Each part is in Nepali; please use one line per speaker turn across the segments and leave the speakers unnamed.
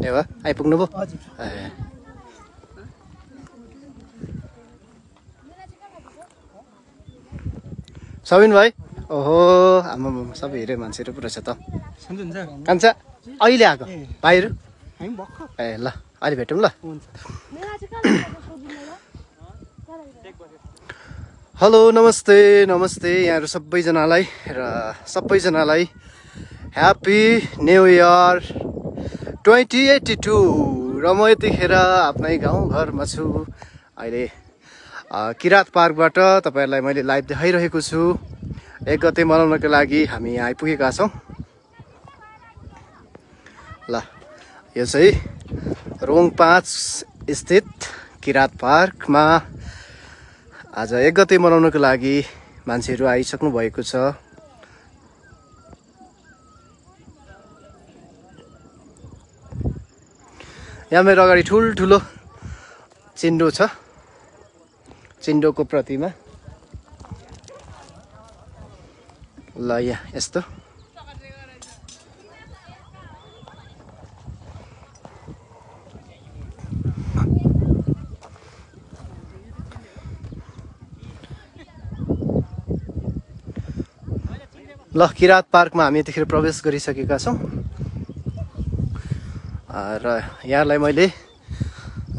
ए हो आइपुग्नु भयो ए सबिन भाइ ओहो आमा सबै हेऱ्यो मान्छेहरू पुरा छ त कान्छा अहिले आएको भाइहरू ए ल अहिले भेटौँ ल हेलो नमस्ते नमस्ते यहाँहरू सबैजनालाई र सबैजनालाई ह्याप्पी न्यू इयर 2082 र म यतिखेर आफ्नै गाउँघरमा छु अहिले किरात पार्कबाट तपाईहरुलाई मैले लाइभ देखाइरहेको छु 1 गते मनाउनको लागि हामी यहाँ आइपुगेका छौं ल यो चाहिँ रोङ 5 स्थित किरात पार्कमा आज 1 गते मनाउनको लागि मान्छेहरू आइसक्नु भएको छ यहाँ मेरो अगाडि ठुलो चिन्डो छ चिन्डोको प्रतिमा ल यहाँ यस्तो ल किरात पार्कमा हामी यतिखेर प्रवेश गरिसकेका छौं र यहाँलाई मैले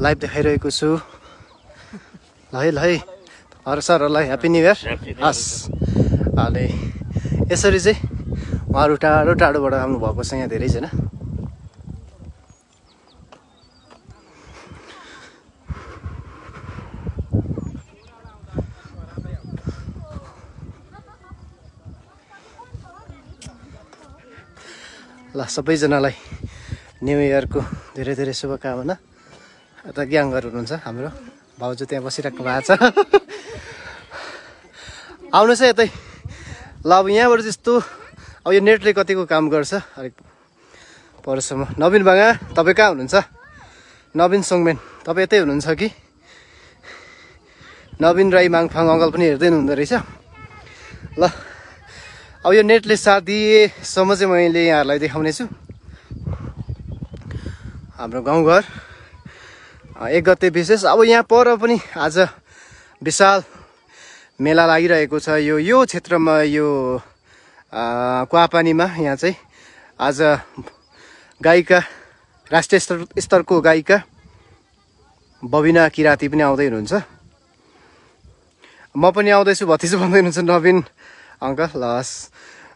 लाइभ देखाइरहेको छु ल है हर सरहरूलाई ह्यापी न्यू इयर हस् अहिले यसरी चाहिँ उहाँहरू टाढोबाट आउनु भएको छ यहाँ धेरैजना ल सबैजनालाई न्यू इयरको धेरै शुभकामना यता ग्याङहरू हुनुहुन्छ हाम्रो भाउजू त्यहाँ बसिराख्नु भएको छ आउनुहोस् है यतै ल अब यहाँबाट त्यस्तो अब यो नेटले कतिको काम गर्छ अलिक परसम्म नवीन बाङा तपाईँ कहाँ हुनुहुन्छ नवीन सोङमेन तपाईँ यतै हुनुहुन्छ कि नवीन राई माङफाङ अङ्कल पनि हेर्दै हुनुहुँदो रहेछ ल अब यो नेटले साथ दिएसम्म चाहिँ मैले यहाँहरूलाई देखाउने छु हाम्रो गाउँघर 1 गते विशेष अब यहाँ पर पनि आज विशाल मेला लागिरहेको छ यो क्षेत्रमा यो कुवापानीमा यहाँ चाहिँ आज गायिका राष्ट्रिय स्तरको गायिका बबिना किराती पनि आउँदै हुनुहुन्छ म पनि आउँदैछु भतिजो भन्दै हुनुहुन्छ नवीन अङ्कल लस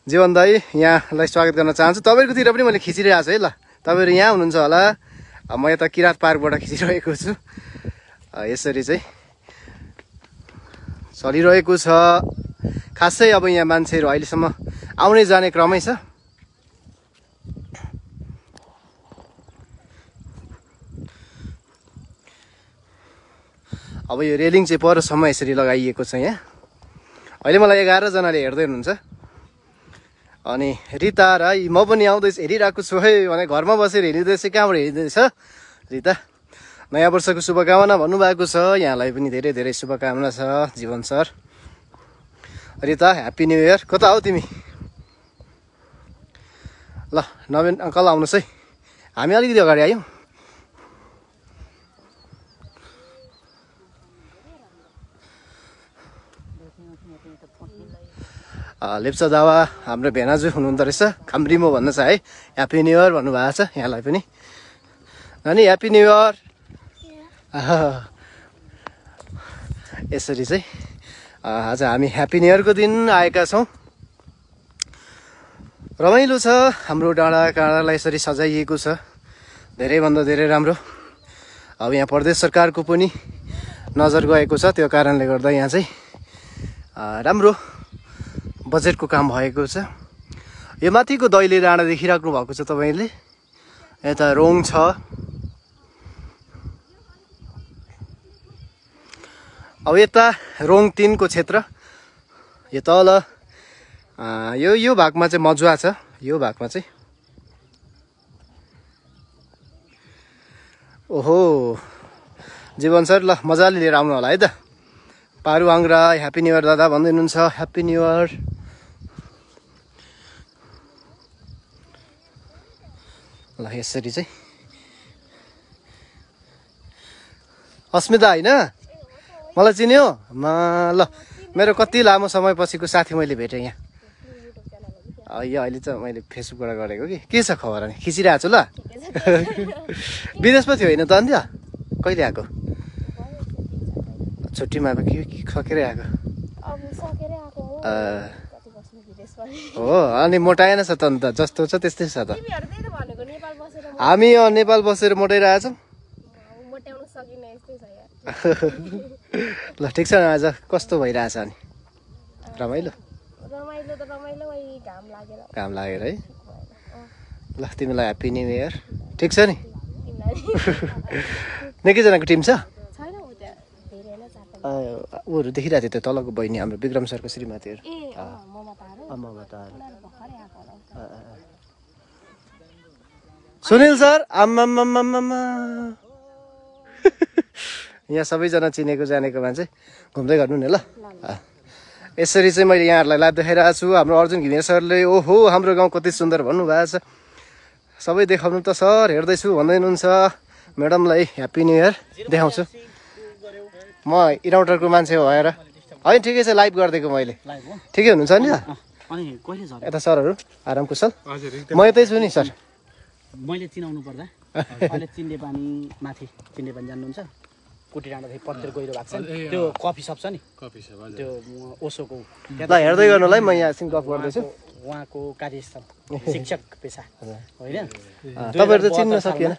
जीवन दाई यहाँलाई स्वागत गर्न चाहन्छु तपाईहरुकोतिर पनि मैले खिचिरहेको छु है ल तपाईहरु यहाँ हुनुहुन्छ होला म यता किरात पार्कबाट खिचिरहेको छु यसरी चाहिँ चलिरहेको छ खासै अब यहाँ मान्छेहरु अहिलेसम्म आउने जाने क्रमै छ अब यो रेलिङ चाहिँ परसम्म यसरी लगाइएको छ यहाँ अहिले मलाई 11 जनाले हेर्दै हुनुहुन्छ अनि रिता राई म पनि आउँदैछु हेरिरहेको छु है भने घरमा बसेर हेरिदैछ कहाँबाट हेरिदैछ रिता नयाँ वर्षको शुभकामना भन्नुभएको छ यहाँलाई पनि धेरै शुभकामना छ जीवन sir Rita happy new year कता हो तिमी ल नवीन अङ्कल आउनुहोस् है हामी अलिकति अगाडि आयौँ लेप्चा दावा हाम्रो भेनाजु हुनुहुँदो रहेछ खाम्रीमो भन्नु छ है ह्यापी न्यू इयर भन्नुभएको छ यहाँलाई पनि नानी ह्यापी न्यू इयर यसरी चाहिँ आज हामी ह्यापी न्यू इयरको दिन आएका छौँ रमाइलो छ हाम्रो डाँडा काँडालाई यसरी सजाइएको छ धेरैभन्दा धेरै राम्रो अब यहाँ प्रदेश सरकारको पनि नजर गएको छ त्यो कारणले गर्दा यहाँ चाहिँ राम्रो बजेटको काम भएको छ यो माथिको दैले डाँडा देखिराख्नु भएको छ तपाईले यता रोङ छ अब यता रोङ 3 को क्षेत्र यो तल यो भागमा चाहिँ मजुवा छ यो भागमा चाहिँ ओहो जीवन सर ल मजाले लिएर आउनु होला है त पारु आङ्ग्रा ह्यापी न्यू इयर दादा भन्दै हुनुहुन्छ ह्यापी न्यू इयर ल यसरी चाहिँ अस्मिता होइन मलाई चिन्यो ल मेरो कति लामो समयपछिको साथी मैले भेटेँ यहाँ यो अहिले चाहिँ मैले फेसबुकबाट गरेको के छ खबर अनि खिचिरहेको छु ल विदेशमा थियो होइन त अन्त कहिले आएको छुट्टीमा आएको के सकेरै आएको हो अनि मोटाएन छ त अन्त जस्तो छ त्यस्तै छ त हामी नेपाल बसेर मोटाइरहेछौँ ल ठिक छ आज कस्तो भइरहेछ अनि रमाइलो घाम लागेर है ल तिमीलाई ह्याप्पी न्यु इयर ठिक छ नि निकैजनाको टिम छ ऊहरू देखिरहेको थियो त्यो तलको बहिनी हाम्रो विक्रम सरको श्रीमतीहरू सुनिल सर आम्मामामामा यहाँ सबैजना चिनेको जानेको मान्छे घुम्दै गर्नु नि ल यसरी चाहिँ मैले यहाँहरूलाई लाइभ देखाइरहेको छु हाम्रो अर्जुन घिमिरे सरले ओहो हाम्रो गाउँ कति सुन्दर भन्नुभएको छ सबै देखाउनु त सर हेर्दैछु भन्दै हुनुहुन्छ म्याडमलाई ह्याप्पी न्यु इयर देखाउँछु म इराउटरको मान्छे भएर होइन ठिकै छ लाइभ गरिदिएको मैले ठिकै हुनुहुन्छ नि यता सरहरू आराम कुशल म यतै छु नि सर
मैले चिनाउनु पर्दा अहिले चिन्ने पानी माथि चिन्ने पानी जान्नुहुन्छ कुटी डाँडादेखि पत्तेर गहिरो भएको छ त्यो कफी सप छ नि त्यो ओसोको
ल हेर्दै गर्नुलाई म यहाँ एकछिन गफ गर्दैछु
उहाँको कार्यस्थल शिक्षक पेसा होइन
तपाईँहरू त चिन्न सकिएन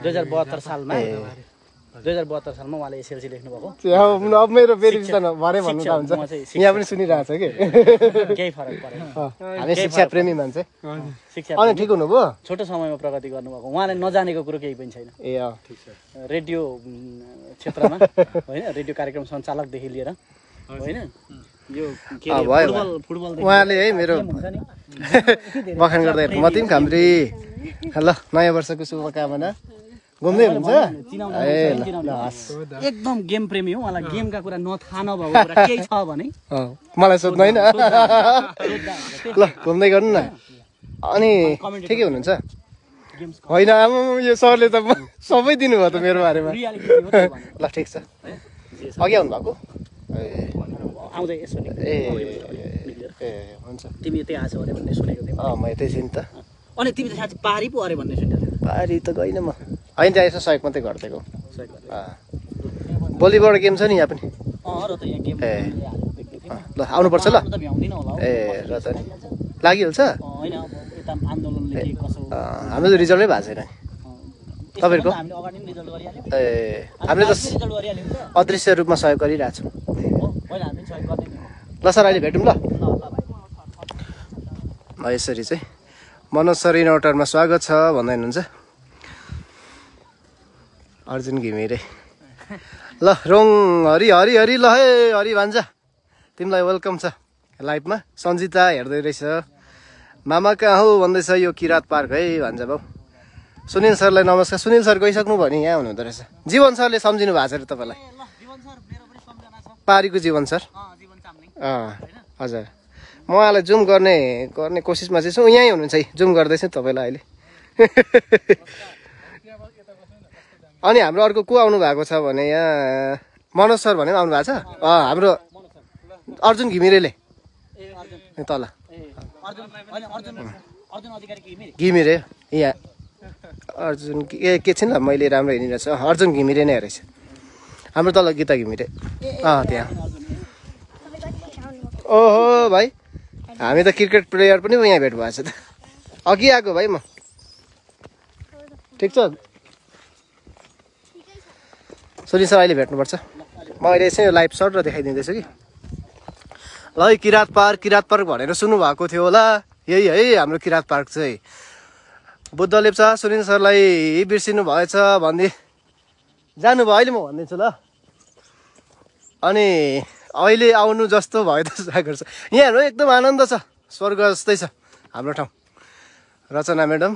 2072 सालमा 2072 सालमा उहाँले एसएलसी लेख्नुभएको
अब मेरो भेरिफिकेसन भरे भन्नु त हुन्छ यहाँ पनि सुनिरहेको छ कि
केही फरक परेन
हामी शिक्षा प्रेमी मान्छे
शिक्षा
अनि ठिक हुनुभयो
छोटो समयमा प्रगति गर्नुभएको उहाँले नजानेको कुरो केही पनि छैन
ए
रेडियो क्षेत्रमा होइन रेडियो कार्यक्रम सञ्चालकदेखि लिएर होइन यो फुटबल
उहाँले है मेरो बखान गर्दा मतिम खाम्री ल नयाँ वर्षको शुभकामना घुम्दै हुनुहुन्छ
एकदम गेम प्रेमी हो उहाँलाई गेमका कुरा नथाहा नभएको कुरा केही छ भने
मलाई सोध्नु होइन ल घुम्दै गर्नु न अनि ठिकै हुनुहुन्छ होइन आमा यो सरले त सबै दिनुभयो त मेरो बारेमा ल ठिक छ अघि आउनु भएको
आउँदै यसो
ए हुन्छ
तिमी यतै आछौ अरे भन्ने सुनेको थिएँ
म यतै छु नि त
अनि तिमी त साँच्चै पारी पो अरे भन्ने सुनेको थिएँ
पारी त गइनँ म होइन त्यहाँ यसो सहयोग मात्रै गरिदिएको भोलिबाट गेम छ नि यहाँ पनि ए ल आउनुपर्छ ल ए र त नि लागिहाल्छ हाम्रो त रिजल्टै भएको छैन तपाईँहरूको ए हामीले त अदृश्य रूपमा सहयोग गरिरहेछौँ ल सर अहिले भेटौँ ल यसरी चाहिँ मनोज सर इनअउटरमा स्वागत छ भन्दै हुनुहुन्छ अर्जुन घिमिरे ल रोङ हरि हरि हरि ल हे हरि भान्जा तिमीलाई वेलकम छ लाइभमा सन्जिता हेर्दै रहेछ मामा कहाँ हो भन्दैछ यो किरात पार्क है भान्जा बाउ सुनिल सरलाई नमस्कार सुनिल सर गइसक्नु भयो नि यहाँ हुनुहुँदो रहेछ जीवन सरले सम्झिनु भएको छ अरे तपाईँलाई पारीको जीवन सर हजुर म उहाँलाई जुम गर्ने कोसिसमा चाहिँ छु यहीँ हुनुहुन्छ है जुम गर्दैछु तपाईँलाई अहिले अनि हाम्रो अर्को को आउनु भएको छ भने यहाँ मनोज सर भने आउनु भएको छ हाम्रो अर्जुन घिमिरेले तल घिमिरे यहाँ अर्जुन के छिन् ल मैले राम्रो हेरिरहेको छु अर्जुन घिमिरे नै रहेछ हाम्रो तल गीता घिमिरे त्यहाँ ओहो भाइ हामी त क्रिकेट प्लेयर पनि यहाँ भेट भएको छ त अघि आएको भाइ म ठिक छ सुनि सर अहिले भेट्नुपर्छ म अहिले यसै लाइभ सर्ट र देखाइदिँदैछु कि ल किरात पार्क भनेर सुन्नुभएको थियो होला यही है हाम्रो किरात पार्क चाहिँ बुद्ध लेप्चा सुनिल सरलाई बिर्सिनु भएछ भन्दै जानुभयो अहिले म भनिदिन्छु ल अनि अहिले आउनु जस्तो भयो त सागर छ यहाँ हेर्नु एकदम आनन्द छ स्वर्ग जस्तै छ हाम्रो ठाउँ रचना म्याडम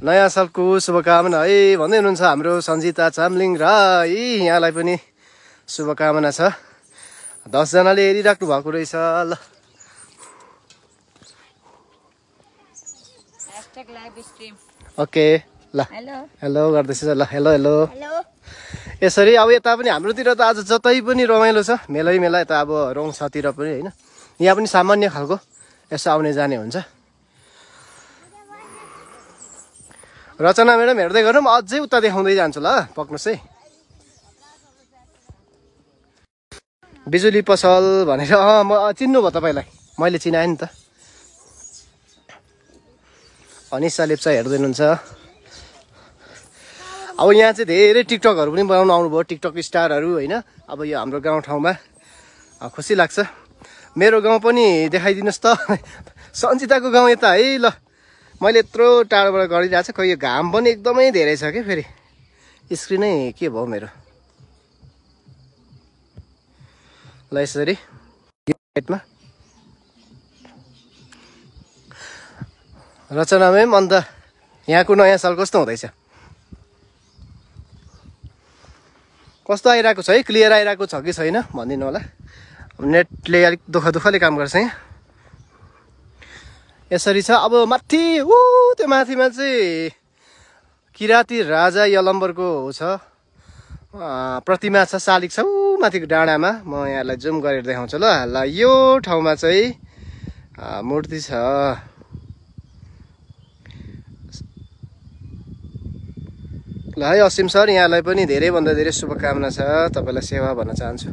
नयाँ सालको शुभकामना है भन्दै हुनुहुन्छ हाम्रो सन्जिता चामलिङ राई यहाँलाई पनि शुभकामना छ 10 जनाले हेरिराख्नु भएको रहेछ ल ओके ल
हेलो
हेलो गर्दैछ ल हेलो हेलो
हेलो
यसरी अब यता पनि हाम्रोतिर त आज जतै पनि रमाइलो छ मेलै मेला यता अब रोङछतिर पनि होइन यहाँ पनि सामान्य खालको यसो आउने जाने हुन्छ रचना म्याडम हेर्दै गर्नु म अझै उता देखाउँदै जान्छु ल पक्नुहोस् है बिजुली पसल भनेर म चिन्नु भयो तपाईँलाई मैले चिनाएँ नि त अनिसा लेप्चा हेर्दै हुनुहुन्छ अब यहाँ चाहिँ धेरै टिकटकहरू पनि बनाउनु आउनुभयो टिकटक स्टारहरू होइन अब यो हाम्रो गाउँठाउँमा खुसी लाग्छ मेरो गाउँ पनि देखाइदिनुहोस् त सन्जिताको गाउँ यता है ल मैले यत्रो टाढोबाट गरिरहेको छु खै यो घाम पनि एकदमै धेरै छ कि फेरि स्क्रिनै के भयो मेरो ल यसरी गेटमा रचना म्याम अन्त यहाँको नयाँ साल कस्तो हुँदैछ कस्तो आइरहेको छ है क्लियर आइरहेको छ कि छैन भनिदिनु होला नेटले अलिक दुःखले काम गर्छ यहाँ यसरी छ अब माथि त्यो माथिमा चाहिँ किराती राजा यलम्बरको छ प्रतिमा छ शालिग छ माथिको डाँडामा म यहाँलाई जुम गरेर देखाउँछु ल यो ठाउँमा चाहिँ मूर्ति छ ल है असीम सर यहाँलाई पनि धेरैभन्दा धेरै शुभकामना छ तपाईँलाई सेवा भन्न चाहन्छु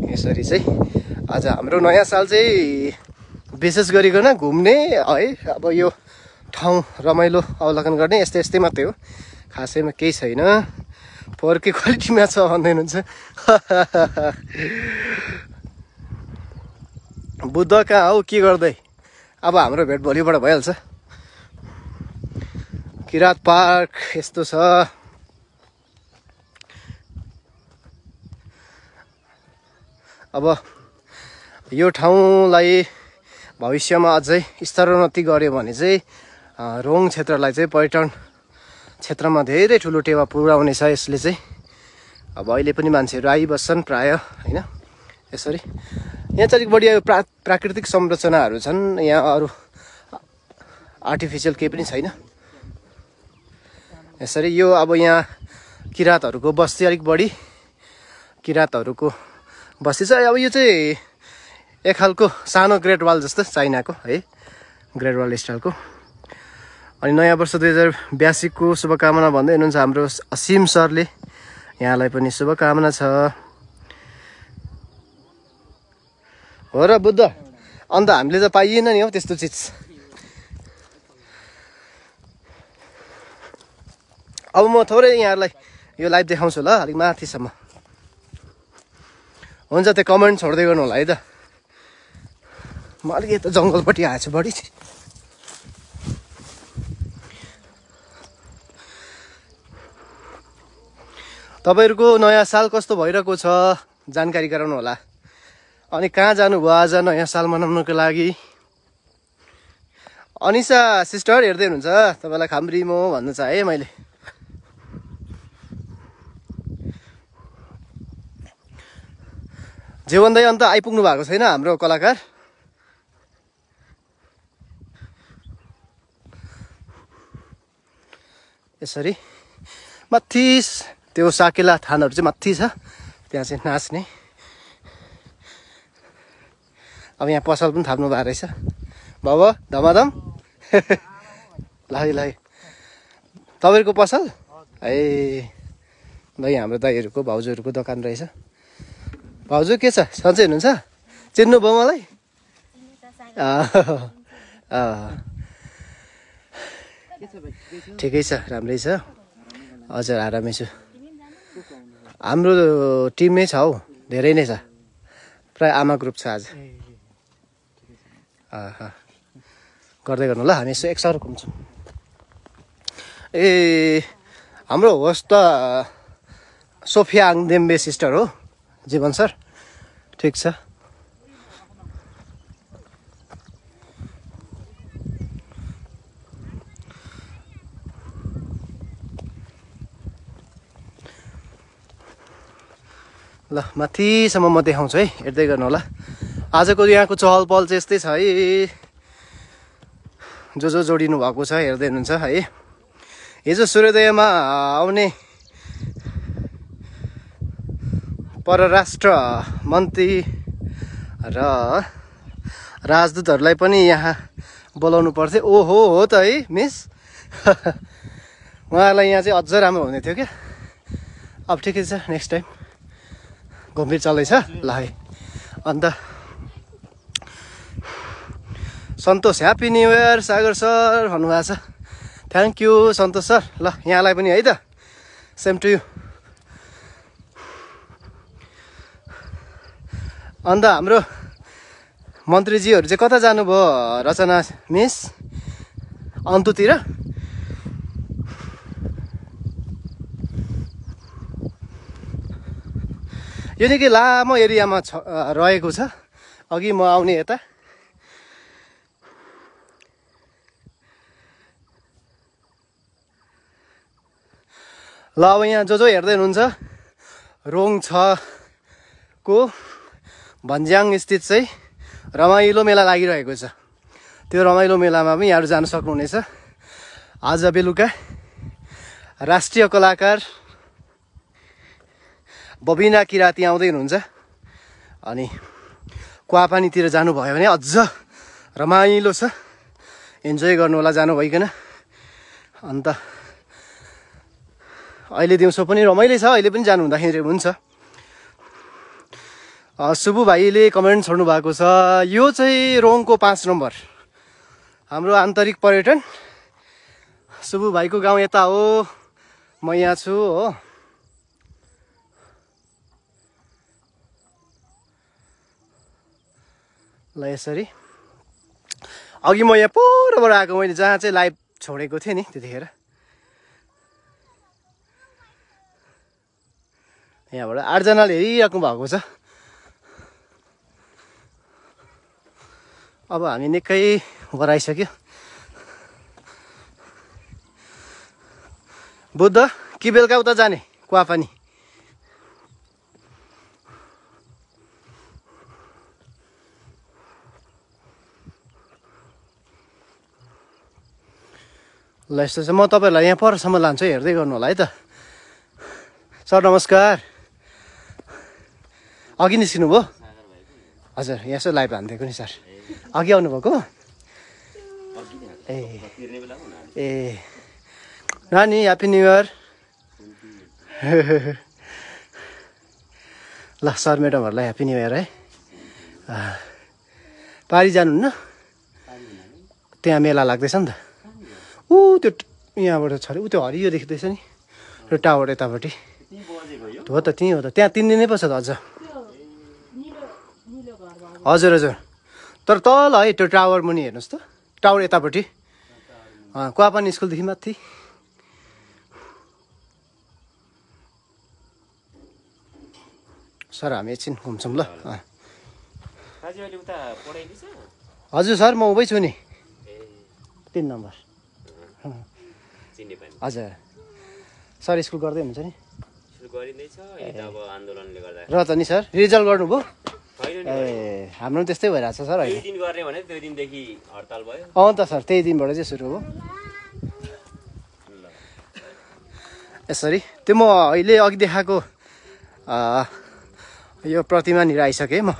यसरी चाहिँ आज हाम्रो नयाँ साल चाहिँ विशेष गरिकन घुम्ने है अब यो ठाउँ रमाइलो अवलोकन गर्ने यस्तै यस्तै मात्रै हो खासैमा केही छैन फोहोर के क्वालिटीमा छ भन्दै हुनुहुन्छ बुद्ध कहाँ हौ के गर्दै अब हाम्रो भेट भोलिबाट भइहाल्छ किरात पार्क यस्तो छ अब यो ठाउँलाई भविष्यमा अझै स्तरोन्नति गर्यो भने चाहिँ रोङ क्षेत्रलाई चाहिँ पर्यटन क्षेत्रमा धेरै ठुलो टेवा पुर्याउनेछ यसले चाहिँ अब अहिले पनि मान्छेहरू आइबस्छन् प्राय होइन यसरी यहाँ चाहिँ अलिक बढी प्राकृतिक संरचनाहरू छन् यहाँ अरू आर्टिफिसियल केही पनि छैन यसरी यो अब यहाँ किरातहरूको बस्ती अलिक बढी किरातहरूको बस्ती छ अब यो चाहिँ एक खालको सानो ग्रेट वाल जस्तो चाइनाको है ग्रेट वाल स्टाइलको अनि नयाँ वर्ष 2082को शुभकामना भन्दै हुनुहुन्छ हाम्रो असीम सरले यहाँलाई पनि शुभकामना छ हो र बुद्ध अन्त हामीले त पाइएन नि हौ त्यस्तो चिज अब म थोरै यहाँहरूलाई यो लाइभ देखाउँछु ल अलिक माथिसम्म हुन्छ त्यो कमेन्ट छोड्दै गर्नु होला है त म अलिक यता जङ्गलपट्टि आएको छु बढी तपाईँहरूको नयाँ साल कस्तो भइरहेको छ जानकारी गराउनु होला अनि कहाँ जानुभयो आज नयाँ साल मनाउनुको लागि अनिसा सिस्टर हेर्दै हुनुहुन्छ तपाईँलाई खाम्री मो भन्नु चाहे मैले जीवनदै अन्त आइपुग्नु भएको छैन हाम्रो कलाकार यसरी माथि त्यो साकेला थानहरू चाहिँ माथि छ त्यहाँ चाहिँ नाच्ने अब यहाँ पसल पनि थाप्नु भएको रहेछ बाबा धमाधम ल है तपाईँहरूको पसल ए ल हाम्रो दाइहरूको भाउजूहरूको दोकान रहेछ भाउजू के छ सन्चै हुनुहुन्छ चिन्नुभयो मलाई ठिकै छ राम्रै छ हजुर आरामै छु हाम्रो टिममै छ हौ धेरै नै छ प्राय आमा ग्रुप छ आज गर्दै गर्नु ल हामी यसो एक सर घुम्छौँ ए हाम्रो होस्ट त सोफिया आङदेम्बे सिस्टर हो जीवन सर ठिक छ ल माथिसम्म म देखाउँछु है हेर्दै गर्नु होला आजको यहाँको चहल पहल चाहिँ यस्तै छ है। जो जोडिनु भएको छ हेर्दै हुनुहुन्छ है। हिजो सूर्योदयमा आउने परराष्ट्र मन्त्री र राजदूतहरूलाई पनि यहाँ बोलाउनु पर्थ्यो। ओहो हो त है मिस उहाँहरूलाई यहाँ चाहिँ अझ राम्रो हुने थियो क्या। अब ठिकै छ, नेक्स्ट टाइम घुमफिर चल्दैछ ल है। अन्त सन्तोष ह्याप्पी न्यु इयर सागर सर भन्नुभएको छ। Thank you Santosh sir. ल यहाँलाई पनि है त, सेम टु यू। अन्त हाम्रो मन्त्रीजीहरू चाहिँ कता जानुभयो रचना मिस? अन्तुतिर? यो निकै लामो एरियामा रहेको छ। अघि म आउने यता ल अब यहाँ जो हेर्दै हुनुहुन्छ रोङ 6 को भन्ज्याङ स्थित चाहिँ रमाइलो मेला लागिरहेको छ। त्यो रमाइलो मेलामा पनि यहाँहरू जान सक्नुहुनेछ। आज बेलुका राष्ट्रिय कलाकार बबिना किराती आउँदै हुनुहुन्छ। अनि कुवापानीतिर जानुभयो भने अझ रमाइलो छ, इन्जोय गर्नु होला जानु भइकन। अन्त अहिले दिउँसो पनि रमाइलो छ, अहिले पनि जानु हुँदाखेरि हुन्छ। सुबु भाइले कमेन्ट छोड्नु भएको छ, यो चाहिँ रोङको 5 नम्बर हाम्रो आन्तरिक पर्यटन। सुबु भाइको गाउँ यता हो, म यहाँ छु हो। ल यसरी अघि म यहाँ परबाट आएको, मैले जहाँ चाहिँ लाइभ छोडेको थिएँ नि त्यतिखेर यहाँबाट 8 जनाले हेरिराख्नु भएको छ। अब हामी निकै बराइसक्यो। बुद्ध कि बेलुका उता जाने कुवापानी? ल यस्तो चाहिँ म तपाईँहरूलाई यहाँ परसम्म लान्छु, हेर्दै गर्नु होला है त। सर नमस्कार। अघि निस्किनु भयो? हजुर यहाँ यसो लाइभ हानिदिएको नि सर। अघि आउनुभएको? ए नानी ह्याप्पी न्यु इयर। ल सर म्याडमहरूलाई ह्याप्पी न्यु इयर है। पारी जानुहुन्न? त्यहाँ मेला लाग्दैछ नि त। ऊ त्यो यहाँबाट छ अरे, ऊ त्यो हरियो देखिँदैछ नि त्यो टावर यतापट्टि हो त, त्यहीँ हो त। त्यहाँ 3 दिनै पछि त अझ। हजुर हजुर, तर तल है त्यो टावर मुनि हेर्नुहोस् त, टावर यतापट्टि कुवापानी स्कुलदेखि माथि। सर हामी एकछिन घुम्छौँ ल। हजुर सर म उभै छु नि, 3 नम्बर। हजुर सर स्कुल गर्दै हुन्छ नि? र त नि सर रिजल्ट गर्नुभयो? ए हाम्रो पनि त्यस्तै भइरहेको छ सर। अँ त सर त्यही दिनबाट चाहिँ सुरु हो। यसरी त्यो म अहिले अघि देखाएको यो प्रतिमानिर आइसकेँ म।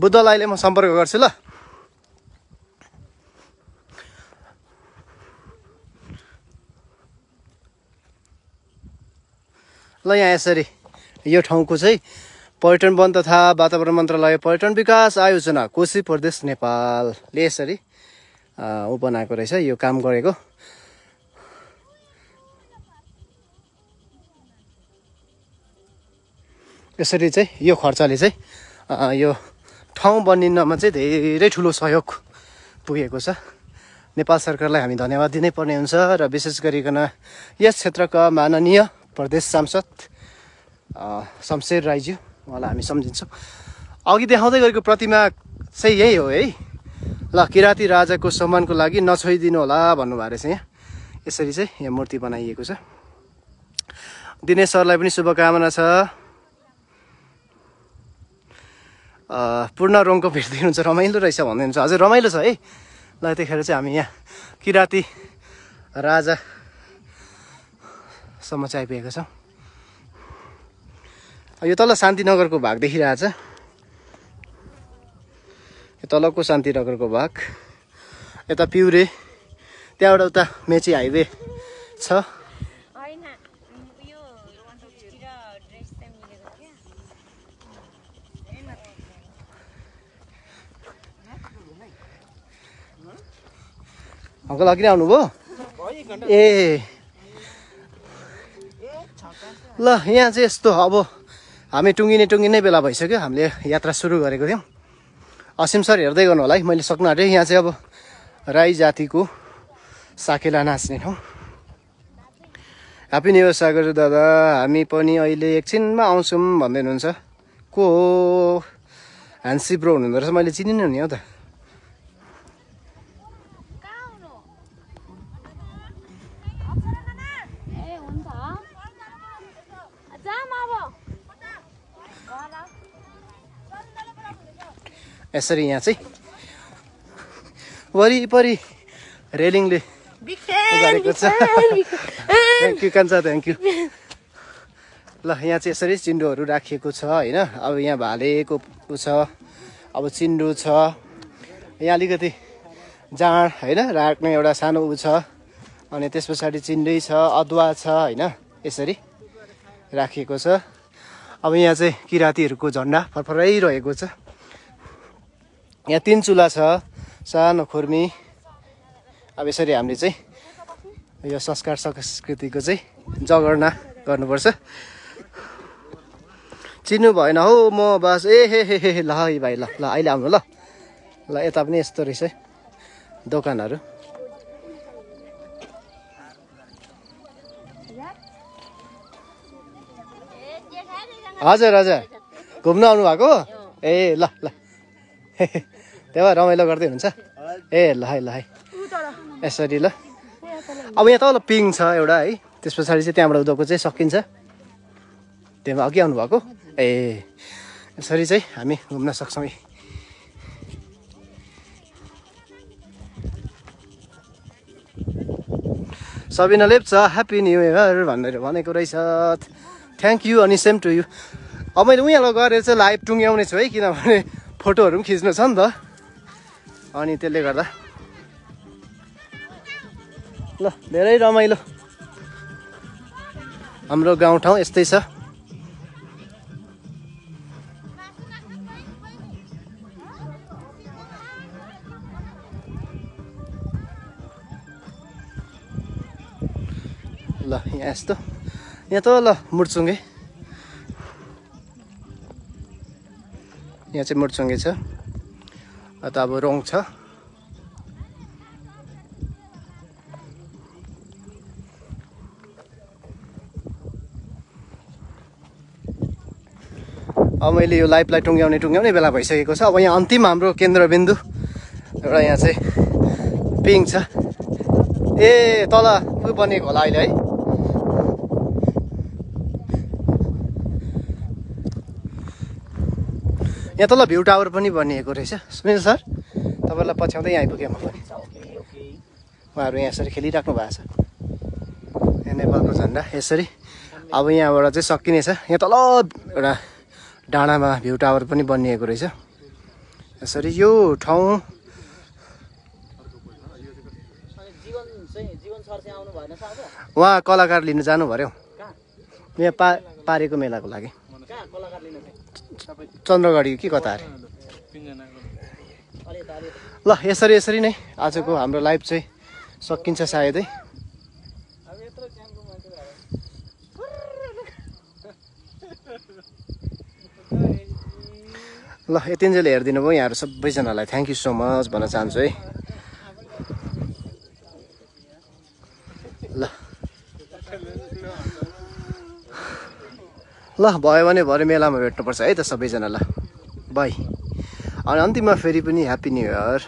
बुद्धलाई अहिले म सम्पर्क गर्छु ल। ल यहाँ यसरी यो ठाउँको चाहिँ पर्यटन वन तथा वातावरण मन्त्रालय पर्यटन विकास आयोजना कोशी प्रदेश नेपालले यसरी बनाएको रहेछ, यो काम गरेको। यसरी चाहिँ यो खर्चले चाहिँ यो ठाउँ बनिनमा चाहिँ धेरै ठुलो सहयोग पुगेको छ। नेपाल सरकारलाई हामी धन्यवाद दिनै पर्ने हुन्छ र विशेष गरिकन यस क्षेत्रका माननीय प्रदेश सांसद शमशेर राईज्यू, उहाँलाई हामी सम्झिन्छौँ। अघि देखाउँदै गरेको प्रतिमा चाहिँ यही हो है। ल किराती राजाको सम्मानको लागि नछोइदिनु होला भन्नुभएको रहेछ। यसरी चाहिँ यहाँ मूर्ति बनाइएको छ। दिनेश सरलाई पनि शुभकामना छ। पूर्ण रङको भेट दिनुहुन्छ, रमाइलो रहेछ भन्दै हुनुहुन्छ। हजुर रमाइलो छ है। ल यतिखेर चाहिँ हामी यहाँ किराँती राजासम्म चाहिँ आइपुगेको छौँ। यो तल शान्तिनगरको भाग देखिरहेछ, यो तलको शान्तिनगरको भाग, यता पिउरे, त्यहाँबाट उता मेची हाइवे छ। अङ्कल अघि नै आउनुभयो ए। ल यहाँ चाहिँ यस्तो अब हामी टुङ्गिने बेला भइसक्यो। हामीले यात्रा सुरु गरेको थियौँ। असीम सर हेर्दै गर्नु होला है, मैले सक्नु आँटेँ। यहाँ चाहिँ अब राई जातिको साकेला नाच्ने ठाउँ। ह्याप्पी न्यु इयर सागर दादा, हामी पनि अहिले एकछिनमा आउँछौँ भन्दै हुनुहुन्छ। को हो? ह्यान्सी ब्रो हुनुहुँदो रहेछ, मैले चिनिनँ नि हौ त। यसरी यहाँ चाहिँ वरिपरि रेलिङले गरेको छ। थ्याङ्क यू कान्छा, थ्याङ्क यू। ल यहाँ चाहिँ यसरी चिन्डोहरू राखिएको छ होइन। अब यहाँ भालेको छ, अब चिन्डो छ, यहाँ अलिकति जाँड होइन राख्ने एउटा सानो ऊ छ, अनि त्यस पछाडि चिन्डै छ, अदुवा छ होइन, यसरी राखिएको छ। अब यहाँ चाहिँ किराँतीहरूको झन्डा फरफराइरहेको छ। यहाँ 3 चुला छ, सानो खुर्मी। अब यसरी हामीले चाहिँ यो संस्कार संस्कृतिको चाहिँ जगर्ना गर्नुपर्छ। चिन्नु भएन हो म बस ए हे हे हे ल है भाइ, ल ल अहिले आउनु ल। ल यता पनि यस्तो रहेछ दोकानहरू। हजुर हजुर घुम्न आउनु भएको ए। ल ल त्यहाँ रमाइलो गर्दै हुन्छ ए। ल है ल है यसरी ल। अब यहाँ तल पिङ छ एउटा है, त्यस पछाडि चाहिँ त्यहाँबाट उदाको चाहिँ सकिन्छ। त्यहाँ अघि आउनु भएको ए। यसरी चाहिँ हामी घुम्न सक्छौँ। Sabina Lepcha happy new year भनेको रहेछ। थ्याङ्क यू अनि सेम टु यू। अब मैले उहाँलाई गएर चाहिँ लाइभ टुङ्ग्याउने छु है, किनभने फोटोहरू पनि खिच्नु छ नि त, अनि त्यसले गर्दा। ल धेरै रमाइलो हाम्रो गाउँठाउँ यस्तै छ। ल यहाँ यस्तो, यहाँ त ल मुर्चुङ्गे, यहाँ चाहिँ मुर्चुङ्गे छ, त अब रङ छ। अब मैले यो लाइभलाई टुङ्ग्याउने बेला भइसकेको छ। अब यहाँ अन्तिम हाम्रो केन्द्रबिन्दु एउटा यहाँ चाहिँ पिङ छ। ए तल उयो बनिएको होला अहिले है। यहाँ तल भ्यू टावर पनि बनिएको रहेछ। सुनिल सर तपाईँलाई पछ्याउँदै यहाँ आइपुगेँ म पनि। उहाँहरू यहाँ यसरी खेलिराख्नु भएको छ। यहाँ नेपालको झन्डा यसरी। अब यहाँबाट चाहिँ सकिनेछ। यहाँ तल एउटा डाँडामा भ्यू टावर पनि बनिएको रहेछ। यसरी यो ठाउँ उहाँ कलाकार लिनु जानु पर्यो यहाँ पारेको मेलाको लागि। चन्द्रगढी कि कता अरे। ल यसरी नै आजको हाम्रो लाइभ चाहिँ सकिन्छ सायदै। ल यतिन्जेल हेरिदिनु भयो यहाँहरू सबैजनालाई थ्याङ्क यू सो मच भन्न चाहन्छु है। ल ल भयो भने भरे मेलामा भेट्नुपर्छ है त सबैजनालाई। बाई। अनि अन्तिममा फेरि पनि ह्याप्पी न्यु इयर।